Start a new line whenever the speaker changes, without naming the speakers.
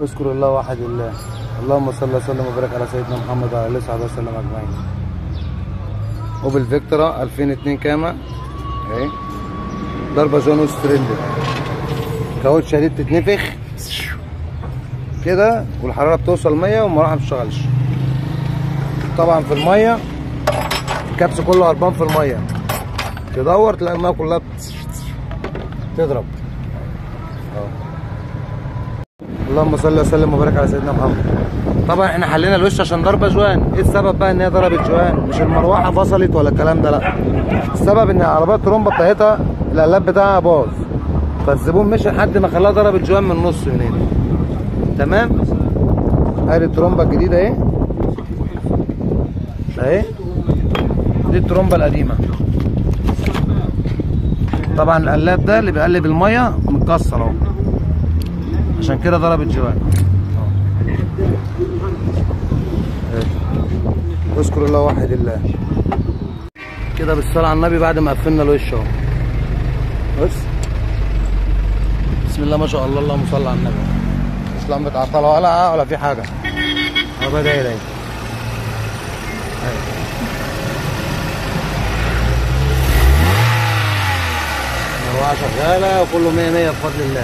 اذكر الله وحد الله. اللهم صل وسلم وبارك على سيدنا محمد وعلى اله وصحبه وسلم اجمعين. اوبل فيكترا 2002 كامه اهي، ضربه جون استريلي، كاوتشه دي بتتنفخ كده والحرارة بتوصل 100 والمروحه ما بتشتغلش. طبعا في المية الكبس كله هربان في المية، تدور تلاقي المية كلها تضرب. اللهم صل وسلم وبارك على سيدنا محمد. طبعا احنا حلينا الوش عشان ضربه جوان. ايه السبب بقى ان هي ضربت جوان؟ مش المروحة فصلت ولا الكلام ده، لا، السبب ان عربية الترومبه بتاعتها القلاب بتاعها باظ، فالزبون مشي لحد ما خلاها ضربت جوان من النص من هنا. تمام، ادي الترومبه الجديدة اهي، اهي دي الترومبه القديمة. طبعا القلاب ده اللي بيقلب المية متكسر اهو، عشان كده ضربت جوان. اذكر الله وحد الله كده بالصلاة على النبي. بعد ما قفلنا الوش اهو، بص بسم الله ما شاء الله، اللهم صل على النبي. مش لمبة عطلة ولا في حاجة، عربية دايرة اهي. المروحة شغالة وكله 100 100 بفضل الله.